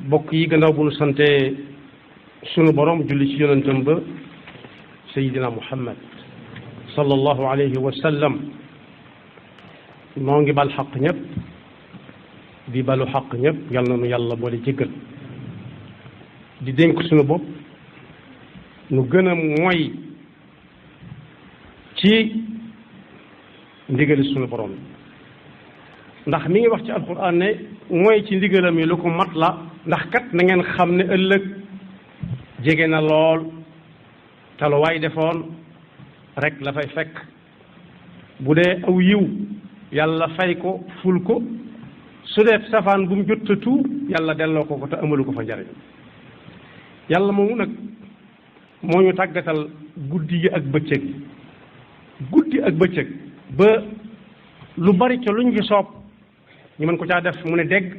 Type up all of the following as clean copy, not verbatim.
bokk yi gannaaw bu nu sante sunu borom julli ci yonentam ba sayidina muhammad sallallahu alayhi wa sallam noo ngi bal xaq ñëpp di balu xaq ñëpp yal na nu yàlla boole jéggal di dénk sunu bopp nu gën a mooy ci ndigali sunu borom ndax mi ngi wax ci alquran ne mooy ci ndigalam yi lu ko mat la ndax kat na ngeen xam ne ëllëg jege na lool te lu waay defoon rek la fay fekk bu dee aw yiw yàlla fay ko ful ko su dee safaan bu mu jottatu yàlla delloo ko te amalu ko fa njariñ yàlla moomu nag moo ñu tàggatal guddi yi ak bëccëg guddi ak bëccëg ba lu bari ca luñ fi soob ñu mën ko caa def mu ne dégg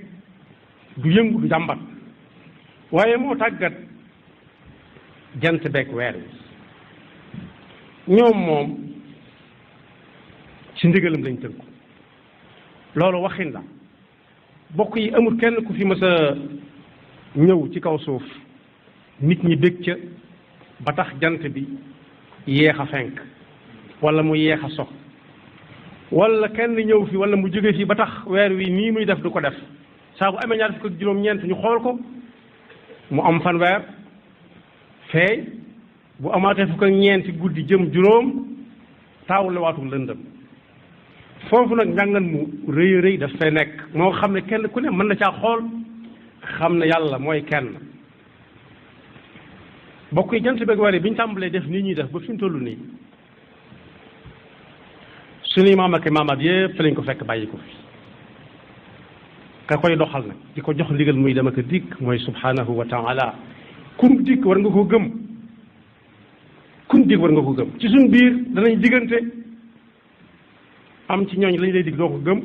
du yëngu du jàmbat waaye moo tàggat jant beeg weer wi ñoom moom ci ndigalam lañ tënku loolu waxin la bokk yi amul kenn ku fi mës a ñëw ci kaw suuf nit ñi bég ca ba tax jant bi yéex a fenk wala mu yéex a sox wala kenn ñëw fi wala mu jóge fi ba tax weer wi nii muy def du ko def saa bu amee ñaar fukk ak juróom-ñeent ñu xool ko mu am fanweer feeñ bu amaatee fukk ak ñeenti guddi jëm juróom taawul la waatul lëndëm foofu nag njàngan mu rëy rëy daf fay nekk moo xam ne kenn ku ne mën na caa xool xam ne yàlla mooy kenn bokk yi jant beeg weer bi ñu tàmbalee def nii ñuy def ba fi mu toll nii suñuy maam ak maamaat yëpp fi lañ ko fekk bàyyi ko fi ka koy doxal nag di ko jox ndigal muy dem ak a dikk mooy subhanahu wa taala kun dikk war nga ko gëm kun dikk war nga ko gëm ci suñ biir danañ diggante am ci ñooñ lañ lay dig doo ko gëm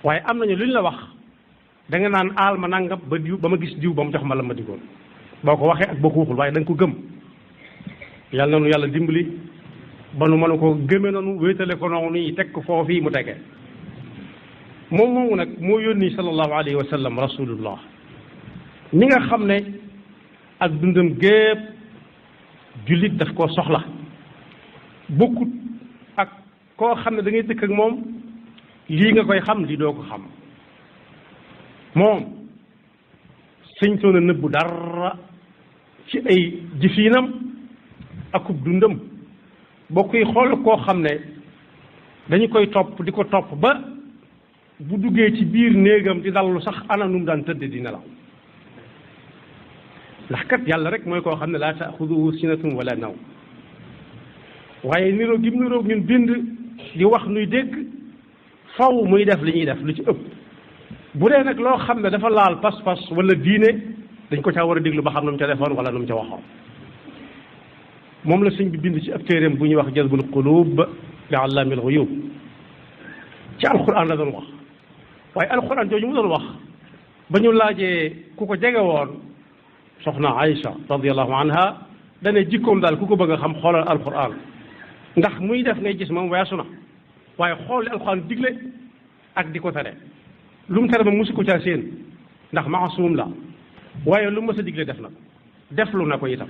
waaye am nañu luñ la wax da nga naan aal ma nangam ba diw ba ma gis diw ba mu jox ma la ma digoon boo ko waxee ak boo ko waxul waaye da nga ko gëm yàlla na nu yàlla dimbali ba nu mën ko gëme noonu wéetale ko noonu yi teg ko foofii mu tege moom moomu nag moo yónni sallallahu alayhi wa sallam rasulullah ñi nga xam ne ak dundam gépp jullit daf koo soxla bokkut ak koo xam ne da ngay dëkk ak moom lii nga koy xam lii doo ko xam moom sëñ toon a nëbbu dara ci ay jëfiinam akub dundam bokk yi xool koo xam ne dañu koy topp di ko topp ba bu duggee ci biir néegam di dallu sax ana nu mu daan tëdd di nelaw ndax kat yàlla rek mooy koo xam ne laa taaxuduhu sinatun wala naw waaye niroo gi mu niroo ñun bind di wax nuy dégg faw muy def li ñuy def lu ci ëpp bu dee nag loo xam ne dafa laal pas-pas wala diine dañ ko caa war a déglu ba xam nu mu ca defoon wala nu mu ca waxoon moom la sëñ bi bind ci ab téeréem bu ñuy wax jazbul qulub li allaamil ghuyub ci alquran la doon wax waaye alquran jooju mu doon wax ba ñu laajee ku ko jege woon soxna Aïcha radiallahu anha dane jikkoom daal ku ko bëgg a xam xoolal alquran ndax muy def ngay gis moom weesu na waaye xool li alquran digle ak di ko tere lu mu tere ba musu ko caa seen ndax maasum la waaye lu mu mës a digle def na ko deflu na ko itam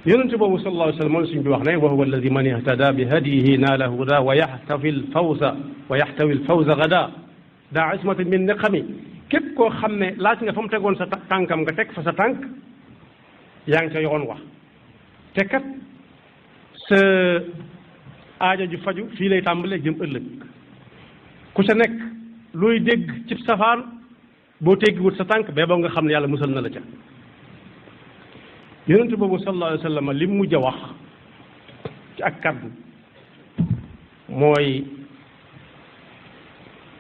yonente boobu sallallahu alayhi wa sallam moom suñ bi wax ne wa huwa alladi man ihtada bi hadiyihi naala huda wa yaxtawi lfawza gada daa ismata min niqami képp koo xam ne laaj nga fa mu tegoon sa tànkam nga teg fa sa tànk yaa ngi ca yoon wax te kat sa aajo ju faju fii lay tàmbalee jëm ëllëg ku ca nekk looy dégg ci safaan boo teggiwut sa tànk bee boo nga xam ne yàlla musal na la ca yonente boobu sallallahu alayhi wa sallam li mu mujj a wax ci ak kaddu mooy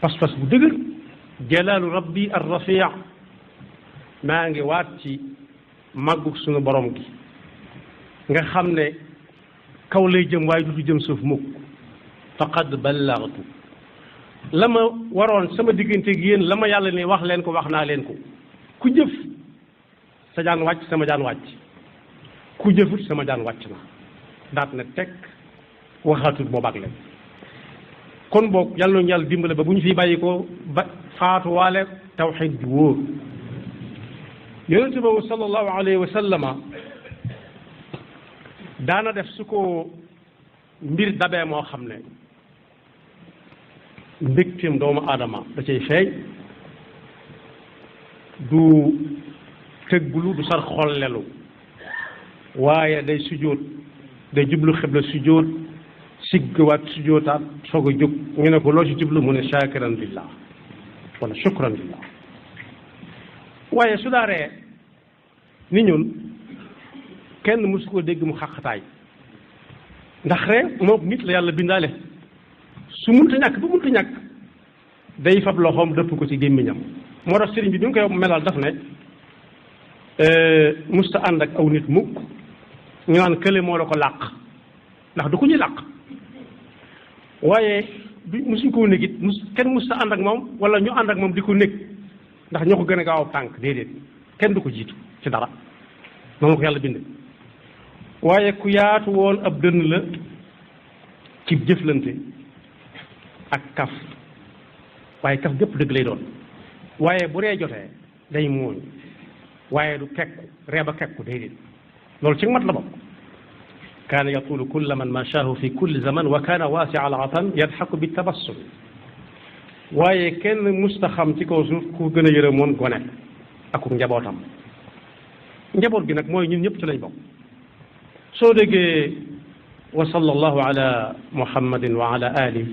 pas-pas bu dëgër jalaalu rabbi ar rafia maa ngi waat ci màggug sunu borom gi nga xam ne kaw lay jëm waaye du fi jëm suuf mukk faqad ballagtu la ma waroon sama diggante gi yéen la ma yàlla ne wax leen ko wax naa leen ko ku jëf sa jaan wàcc sama jaan wàcc ku jëfut sama jaan wàcc na daat na teg waxaatut boobaak leen kon boog yàlla nañu yàlla dimbale ba bu ñu fi bàyyi ko ba faatuwaale tawxiid ju wóor yonente boobu sallallahu alayhi wa sallama daana def su ko mbir dabee moo xam ne mbégteem doomu aadama da cay feeñ du tëggulu du sar xollelu waaye day sujjóot day jublu xibla sujjóot siggawaat sujjóotaat soog a jóg ñu ne ko loo ci jublu mu ne shakiran lillah wala shukran lillah waaye su daaree ni ñun kenn mësu ko dégg mu xaqataay ndax ree moom nit la yàlla bindaale su munta ñàkk ba munta ñàkk day fab loxoom dëpp ko ci gémmiñam moo tax sëriñ bi bi mu koy melal daf ne musta ànd ak aw nit mukk ñu naan kële moo la ko làq ndax du ko ñu làq waaye du musuñ koo nekk it kenn musta ànd ak moom wala ñu ànd ak moom di ko nekk ndax ñoo ko gën a gaaw tànk déedéet kenn du ko jiitu ci dara noonu ko yàlla bind waaye ku yaatu woon ab dënn la ci jëflante ak kaf waaye kaf gépp dëgg lay doon waaye bu ree jotee day mooñ waaye du kekku ree ba kekku déedéet loolu ci mat la bokk kaana yaqulu kulla man mashaahu fi kulli zaman wa kaana waasi al atan yadxaku bi tabassum waaye kenn musta xam ci kaw suuf ku gën a yërëmoon gone ak njabootam njaboot gi nag mooy ñun ñëpp ci lañ bokk soo déggee wa sallallahu ala muhammadin wa ala ali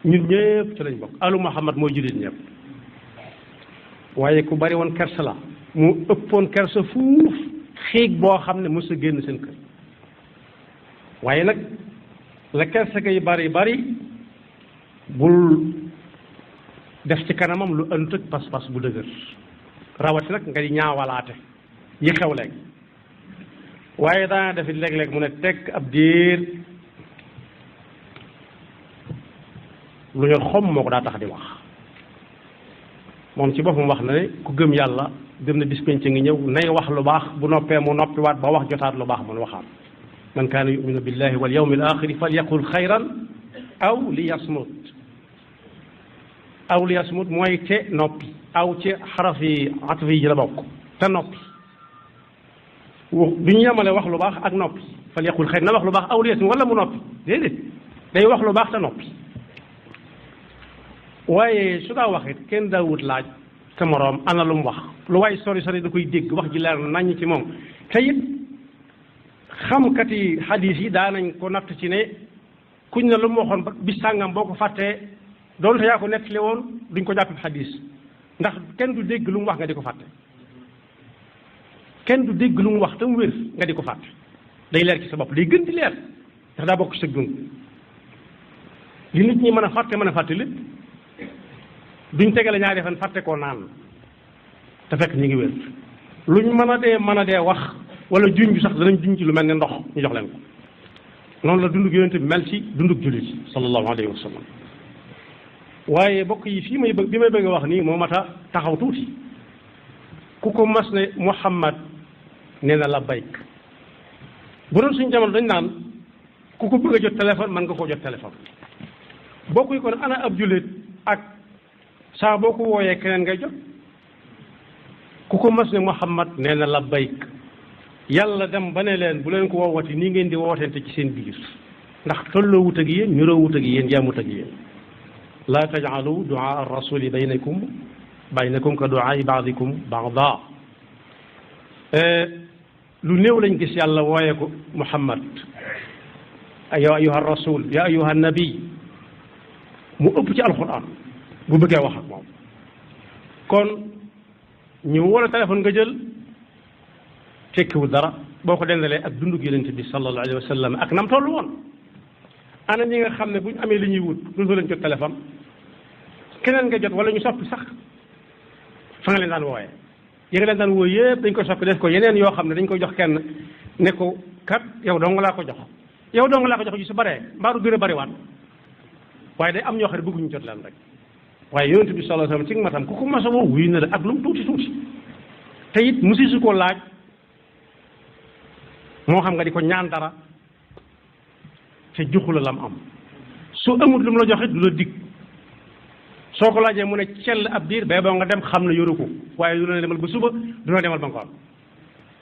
ñun ñëpp ci lañ bokk alu muhammad mooy jullit ñëpp waaye ku bari woon kersa la mu ëppoon kersa fuuf xiig boo xam ne mos a génn seen kër waaye nag la kersa gay bari bari bul def ci kanamam lu ënt ak pas-pas bu dëgër rawati nag nga di ñaawalaate yi xew léegi waaye daana defit léeg-léeg mu ne tekk ab diir lu ñor xom moo ko daa tax di wax moom ci boppam wax na ne ku gëm yàlla gëm na bis penc ngi ñëw nay wax lu baax bu noppee mu noppiwaat ba wax jotaat lu baax mun waxaat man kaana yuminu billahi wal yawmi al axiri falyaqul xayran aw li yasmut mooy te noppi aw ci xaraf yi atf yi la bokk te noppi du ñu yemale wax lu baax ak noppi falyaqul xayran na wax lu baax aw li yasmut wala mu noppi déedéet day wax lu baax te noppi waaye su daa wax it kenn daawut laaj sa moroom ana lu mu wax lu waay sori sori da koy dégg wax ji leer naññ ci moom te it xamkati xadiis yi daanañ ko natt ci ne kuñ ne lu mu waxoon ba bis sàngam boo ko fàttee doonte yaa ko nettali woon duñ ko jàpp xadiis ndax kenn du dégg lu mu wax nga di ko fàtte kenn du dégg lu mu wax te mu wér nga di ko fàtte day leer ci sa bopp day gën di leer ndax daa bokk ci sa dund li nit ñi mën a fàtte lépp duñ tegale ñaari fan fàtte koo naan te fekk ñu ngi wér luñ mën a dee wax wala juñ bi sax danañ juñ ci lu mel ne ndox ñu jox leen ko noonu la dundug yonente bi mel ci dundug jullit yi sallallahu alayhi wa sallam waaye bokk yi fii may bi may bëgg a wax nii moo mat a taxaw tuuti ku ko mas ne Muhammad nee na labbayk bu doon suñu jamono dañ naan ku ko bëgg a jot téléphone mën nga koo jot téléphone bokk yi kon ana ab jullit ak saa boo ko wooyee keneen ngay jot ku ko mas ne Muhammad nee na labbayk yàlla dem ba ne leen bu leen ko woowati nii ngeen di wootente ci seen biir ndax tolloo wut ak yéen ñuroo wut ak yéen yaamut ak yéen laa tajcalu duaa arrasuli baynakum ka duaai baadikum baada lu néew lañ gis yàlla wooye ko Muhammad ya ayuha rasul ya ayuha nabi mu ëpp ci alquran bu bëggee wax ak moom kon ñu wala téléphone nga jël tekkiwu dara boo ko dendalee ak dundug yonent bi sallallahu alayhi wa sallam ak nam tollu woon ana ñi nga xam ne bu ñu amee li ñuy wut duñu leen jot téléphone keneen nga jot wala ñu soppi sax fa nga leen daan wooyee yi nga leen daan wooy yëpp dañ ko soppi def ko yeneen yoo xam ne dañ koy jox kenn ne ko kat yow dong laa ko jox yow dong laa ko jox yu su baree mbaaru gën a bariwaat waaye day am ñoo xam ne bëgguñu jot leen rek waaye yonent bi sallallahu alayhi wa sallam ci matam ku ko mas a woo wuyu na la ak lu mu tuuti tuuti te it musi su ko laaj moo xam nga di ko ñaan dara te joxu la lam am su amut lu mu la joxe du la dig soo ko laajee mu ne cell ab diir bay boo nga dem xam ne yoru ko waaye du la demal ba suba du la demal ba ngoon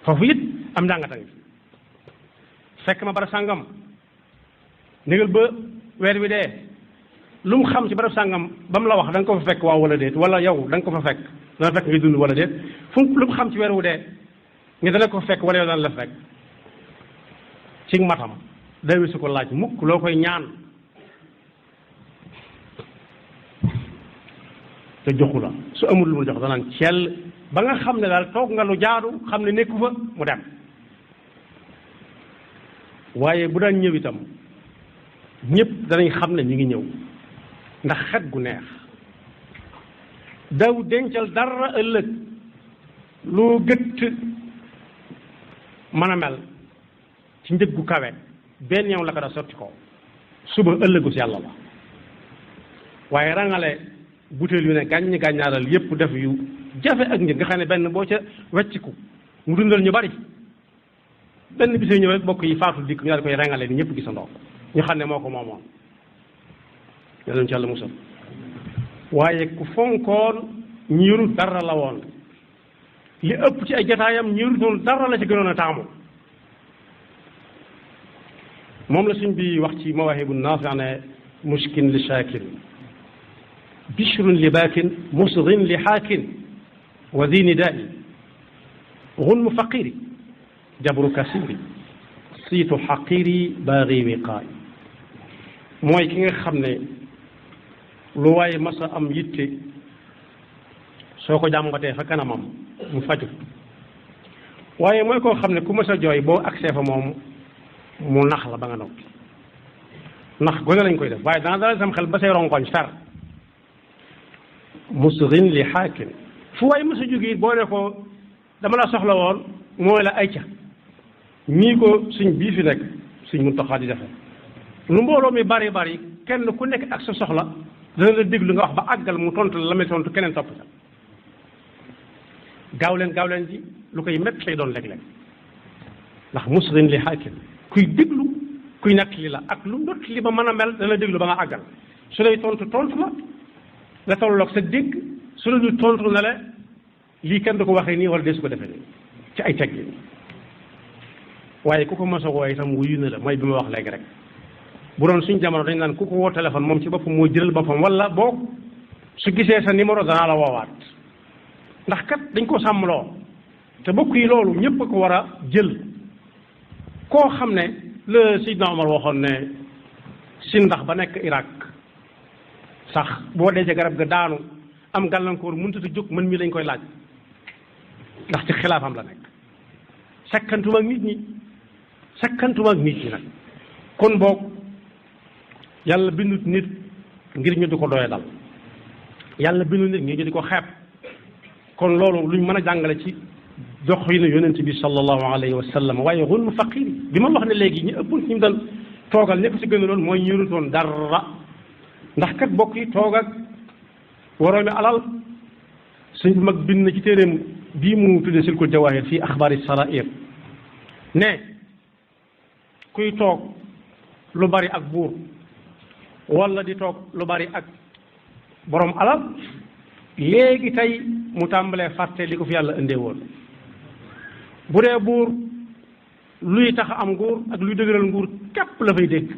foofu it am njàngata ngi fekk ma barab sàngam négal ba weer wi dee lu mu xam ci barab sàngam ba mu la wax da nga ko fa fekk waaw wala déet wala yow da nga ko fa fekk dana fekk nga dund wala déet fu lu mu xam ci weer wu dee nga dana ko fa fekk wala yow dana la fekk ci matam day su ko laaj mukk loo koy ñaan te joxu la su amul lu mu jox danaan cell ba nga xam ne daal toog nga lu jaadu xam ne nekku fa mu dem waaye bu daan ñëw itam ñëpp danañ xam ne ñu ngi ñëw ndax xet gu neex daw dencal dara ëllëg lu gëtt mën a mel ci njëg gu kawe benn yow la ko da sotti ko suba ëllëgu si yàlla la waaye rangale butéel yu ne gàññ gàññaaral yépp def yu jafe ak njëg nga xam ne benn boo ca wecciku mu dundal ñu bari benn bisee ñëw rek bokk yi faatu dikk ñu daal koy rangale ni ñëpp gisandoo ñu xam ne moo ko moomoon yàlla ci yàlla musal waaye ku fonkoon ñiiru dara la woon li ëpp ci ay jataayam ñiiru noonu dara la ci gënoon a taamu moom la suñ bi wax ci mawaahibu naafi ne mushkin li shaakin bishrun li baakin musghin li xaakin wa di nidaai gunmu faqiri jabru kasiri siitu xaqiri baagi wiqaay mooy ki nga xam ne lu waaye masa am yitte soo ko jàmbatee fa kanamam mu faju waaye mooy koo xam ne ku masa jooy boo agsee fa moom mu nax la ba nga noppi nax gone lañ koy def waaye dana dalal sam xel ba say ronkoñ fer musrin li xaakin fu waaye masa jóge boo ne ko dama la soxla woon mooy la ay ca ñii ko suñ bii fi nekk suñ Muntaxa di defe lu mbooloo mi bari bari kenn ku nekk ak sa soxla dana la déglu nga wax ba àggal mu tontu la may tontu keneen topp sa gaaw leen ji lu koy métti lay doon léeg-léeg ndax musrin li xaakin kuy déglu kuy nekk li la ak lu ndot li ba mën a mel dana déglu ba nga àggal su lay tontu la la tolloog sa dégg su la du tontu ne la lii kenn du ko waxee nii wala dee su ko defee nii ci ay teggi waaye ku ko mos a woo itam wuyu na la mooy bi ma wax léegi rek bu doon suñ jamono dañ naan ku ko woo téléphone moom ci boppam moo jëlal boppam wala boog su gisee sa numéro danaa la woowaat ndax kat dañ ko sàmmloo te bokk yi loolu ñëpp a ko war a jël koo xam ne la Seydina Omar waxoon ne si ndax ba nekk Irak sax boo dee ca garab ga daanu am gàllankoor mënut a jóg mën mi lañ koy laaj ndax ci xilaafam la nekk sakkantuma ak nit ñi nag kon boog yàlla bindut nit ngir ñu di ko doye dal yàlla bindut nit ngir ñu di ko xeeb kon loolu luñ mën a jàngale ci jox yi ne yonent bi sallallahu alayhi wa sallam waaye xun mu faqiri bi ma wax ne léegi ñu ëpp ñu doon toogal ñëpp ci gën a loon mooy ñu yorutoon dara ndax kat bokk yi toog ak waroomi alal suñ mag bind na ci téeréem bii mu tuddee silkul jawaahir fii axbaari sarair ne kuy toog lu bari ak buur wala di toog lu bari ak borom alal léegi tey mu tàmbalee fàtte li ko fi yàlla indee woon bu dee buur luy tax am nguur ak luy dëgëral nguur képp la fay dégg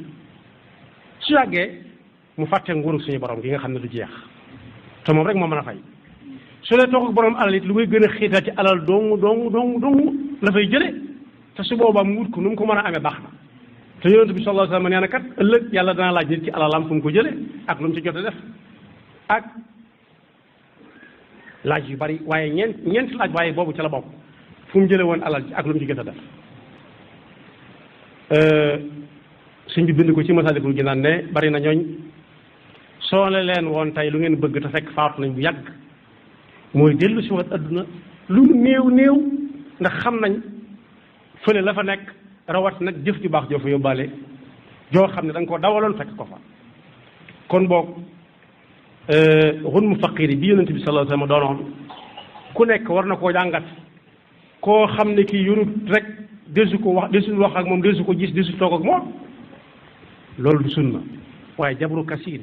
su yàggee mu fàtte nguuru suñu borom gi nga xam ne du jeex te moom rek moo mën a fay su dee toog ak borom alal it lu koy gën a xiital ci alal dong la fay jële te su boobaa mu wut ko nu mu ko mën a amee baax na te yonent bi sallallahu alayhi wa sallam nee na kat ëllëg yàlla dana laaj nit ci alalam fu mu ko jële ak lu mu ci jot a def ak laaj yu bari waaye ñeenti laaj waaye boobu ci la bokk fu mu jële woon alal ji ak lu mu ci jot a def suñ bi bind ko ci Masaalikul Jinaan ne bari na ñooñ soo leen woon tey lu ngeen bëgg te fekk faatu nañ bu yàgg mooy dellu si wat adduna lu néew ndax xam nañ fële la fa nekk rawat nag jëf ju baax joo fa yóbbaale joo xam ne da nga ko dawaloon fekk ko fa kon boog xun mu faqiri bi yonent bi sallallahu alayhi wa sallam doonoon ku nekk war na koo jàngat koo xam ne kii yorut rek desu ko wax desul wax ak moom desu ko gis desu toog ak moom loolu du sunna waaye jabru kasir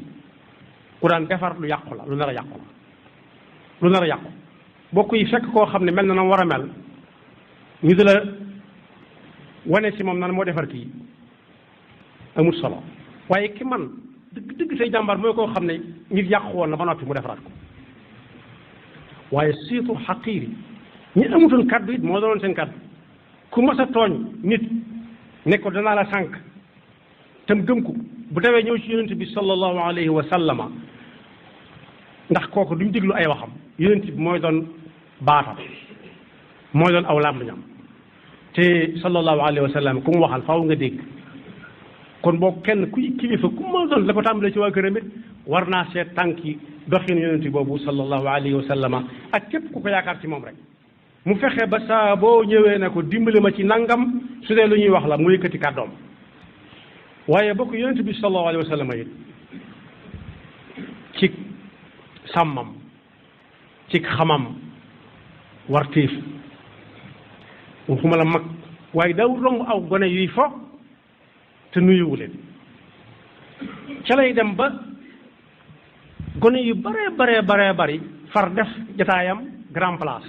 ku daan defar lu yàqu la lu nar a yàqu la lu nar a yàqu bokk yi fekk koo xam ne mel na na war a mel ñu di la wane si moom nan moo defar kii amul solo waaye ki man dëgg dëgg say jàmbaar mooy koo xam ne nit yàqu woon na ba noppi mu defaraat ko waaye surtout xaqiir yi ñi amutoon kaddu it moo doon seen kaddu ku mas a tooñ nit ne ko danaa la sànq tam gëm ko bu dawee ñëw ci yonent bi sallallahu alayhi wa sallama ndax kooku duñ déglu ay waxam yonent bi mooy doon baatam mooy doon aw làmmiñam te sallallahu alayhi wa sallam ku mu waxal faaw nga dégg kon boo kenn kuy kilifa ku ma doon la ko tàmbalee ci waa këram it war naa seet tànki doxin yonent boobu sallallahu alayhi wa sallama ak képp ku ko yaakaar ci moom rek mu fexe ba saa boo ñëwee ne ko dimbali ma ci nangam su dee lu ñuy wax la mu yëkkati kàddoom waaye bokk yonent bi sallallahu alayhi wa sallama it ci sàmmam ci xamam wartiif waxuma la mag waaye daw romb aw gone yuy fo te nuyuwu leen ca lay dem ba gone yu bare bari far def jataayam grand place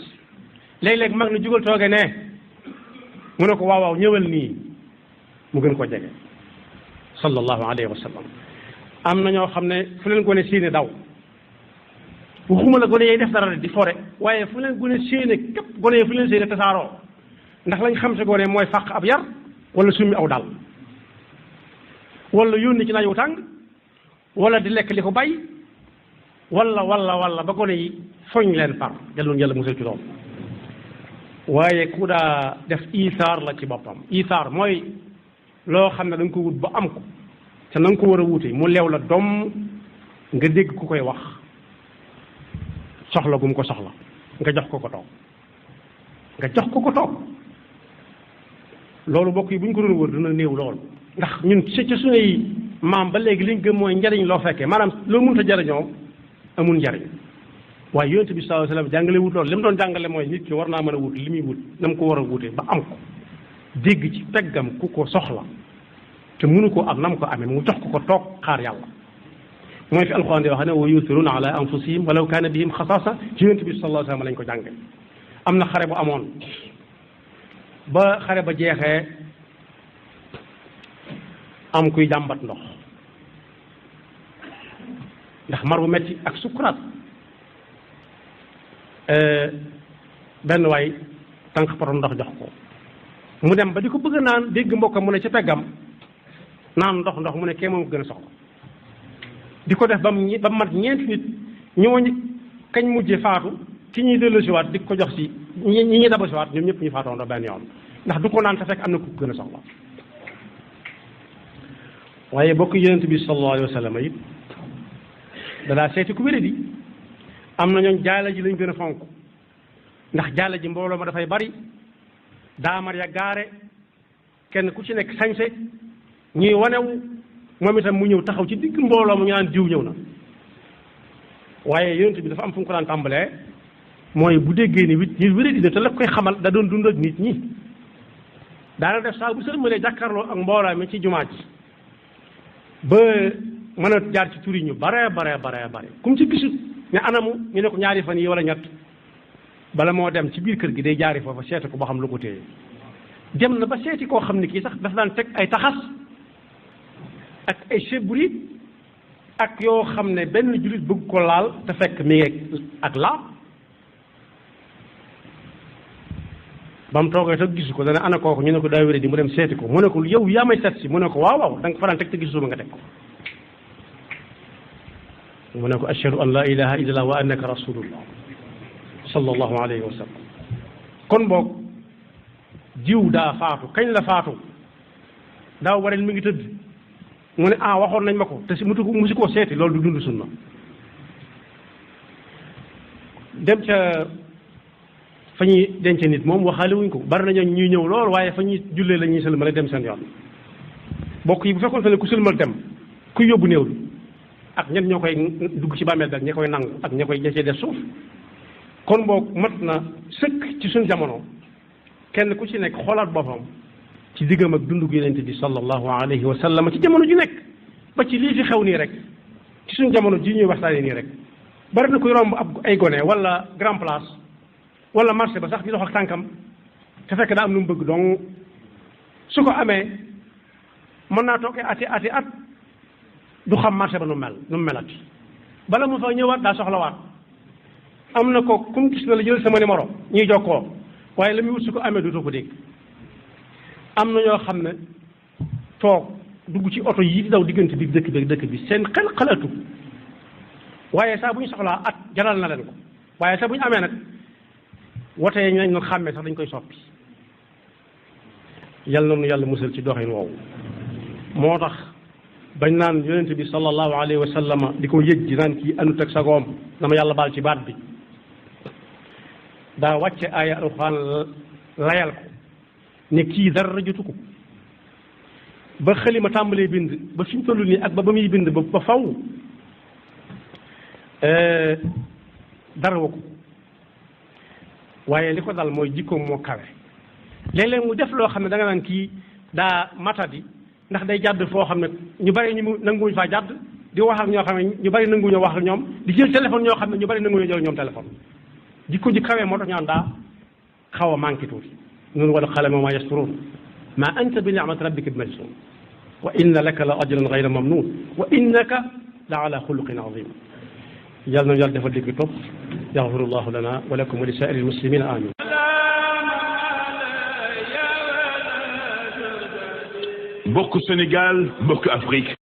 léeg-léeg mag na jugal tooge ne mu ne ko waaw waaw ñëwal nii mu gën ko jege sallallahu alayhi wa sallam am na ñoo xam ne fu leen gone séene daw waxuma la gone yay def dara di fore waaye fu leen gone séene képp gone yi fu leen séene tasaaroo ndax lañ xam si gone mooy fàq ab yar wala summi aw dal wala yónni ci naaj wu tàng wala di lekk li ko bay wala ba gone yi foñ leen far jàlloon yàlla musal ci loolu waaye ku daa def isaar la ci boppam isaar mooy loo xam ne da nga ko wut ba am ko te na nga ko war a wute mu leew la doom nga dégg ku koy wax soxla gum ko soxla nga jox ko toog loolu bokk yi bu ñu ko doon wër dina néew lool ndax ñun ci suñuy maam ba léegi liñ gëm mooy njariñ loo fekkee maanaam loo mënut a jariñoo amul njariñ waaye yonent bi sallallahu alayhi wasallam jàngale wut loolu li mu doon jàngale mooy nit ki war naa mën a wut li muy wut na mu ko war a wutee ba am ko dégg ci peggam ku ko soxla te mënu ko am na mu ko amee mu jox ko toog xaar yàlla mooy fi alxuraan di wax ne wa yu'thiruuna ala anfusihim walaw kaana bihim xasaasa ci yonent bi sallallahu alayhi wasallam lañ ko jànge am na xare bu amoon ba xare ba jeexee am kuy jàmbat ndox ndax mar bu metti ak sukuraat benn waay tànk porom ndox jox ko mu dem ba di ko bëgg a naan dégg mbokkam mu ne ca peggam naan ndox mu ne kee moom ko gën a soxla di ko def ba mu mat ñeenti nit ñooñu kañ mujjee faatu ki ñuy delloosiwaat di ko jox si ñi ñuy dabasiwaat ñoom ñëpp ñu faatoon benn yoon ndax du ko naan te fekk am na ku gën a soxla waaye bokk yonent bi sallallahu alayhi wa sallam it danaa seeti ku wéré di am na ñooñ jaala ji lañ gën a fonk ndax jaala ji mbooloo ma dafay bari daamar ya gaare kenn ku ci nekk sañse ñuy wanewu moom itam mu ñëw taxaw ci digg mbooloo mu ñu naan diw ñëw na waaye yonent bi dafa am fu mu ko daan tàmbalee mooy bu déggee ni nit wéré di te la koy xamal da doon dund ak nit ñi daana def saa bu sërmalee jàkkaarloo ak mbooloo mi ci jumaa ji ba mën a jaar ci tur yi ñu bare kum ci gisut ne anamu ñu ne ko ñaari fan yi wala ñett bala moo dem ci biir kër gi day jaari foofa seeti ko ba xam lu ko téye dem na ba seeti koo xam ne kii sax daf daan teg ay taxas ak ay sebrit ak yoo xam ne benn jullit bëgg ko laal te fekk mi ngi ak laab ba mu toogee te gisu ko dana ana kooku ñu ne ko daa wéré di mu dem seeti ko mu ne ko yow yaa may seet si mu ne ko waaw da nga fa daan teg te gisuma nga teg ko mu ne ko ashhadu an la ilaha illallah wa annaka rasulullah sallallahu alayhi wa sallam kon boog jiw daa faatu kañ la faatu daaw wareen mi ngi tëdd mu ne waxoon nañ ma ko te si musu koo seeti loolu du dund sunna dem ca fa ñuy denc nit moom waxaale wuñ ko bari nañu ñuy ñëw lool waaye fa ñuy jullee la ñuy sëlmal dem seen yoon bokk yi bu fekkoon te ne ku sëlmal dem ku yóbbu néew bi ak ñen ñoo koy dugg ci bàmmeel ak ña koy nangu ak ña koy jëcee def suuf kon boog mat na sëkk ci suñ jamono kenn ku ci nekk xoolaat boppam ci diggam ak dundu gi yonent bi sallallahu alayhi wa sallam ci jamono ju nekk ba ci lii fi xew nii rek ci suñu jamono ji ñuy waxtaanee nii rek bari na kuy romb ab ay gone wala grand place wala marché ba sax di dox ak tànkam te fekk daa am lu mu bëgg donc su ko amee mën naa toog ati at du xam marché ba nu mu melati bala mu fa ñëwaat daa soxlawaat am na ko kum gis na la jël sama numéro ñuy jokkoo waaye la muy wut su ko amee dootoo ko dégg am na ñoo xam ne toog dugg ci oto yi di daw diggante bi dëkk bi seen xel xalaatu waaye saa bu ñu soxlaa at jaral na leen ko waaye saa bu ñu amee nag wote yi ñu nañ xàmmee sax dañ koy soppi yàlla na nu yàlla musal ci doxin woowu moo tax bañ naan yonente bi sallallahu alayhi wa sallama di ko yëg di naan kii anut ak sagoom dama yàlla baal ci baat bi daa wàcce aaya alxuraan layal ko ne kii dara jotu ko ba xalima tàmbalee bind ba fi ñu toll nii ak ba muy bind ba faw dara wa ko waaye li ko dal mooy jikkoom moo kawe léeg-léeg mu def loo xam ne da nga naan kii daa matadi ndax day jàdd foo xam ne ñu bari ñu nanguwuñ faa jàdd di wax ak ñoo xam ne ñu bari nanguwuñu wax ak ñoom di jël téléphone ñoo xam ne ñu bari nanguwuñu jël ñoom téléphone jikko ji kawe moo tax ñu naan daa xaw a manqué tuuti noonu wala qalami wa ma yasturuun ma anta bi ni'mati rabbika bi majnun wa inna laka la ajran ghayra mamnun wa innaka la ala xuluqin azim yàlla na yàlla dafa dégg topp yaxfirullahu lana wa lakum wa li saa'iril muslimina amin mbokk Sénégal mbokk Afrique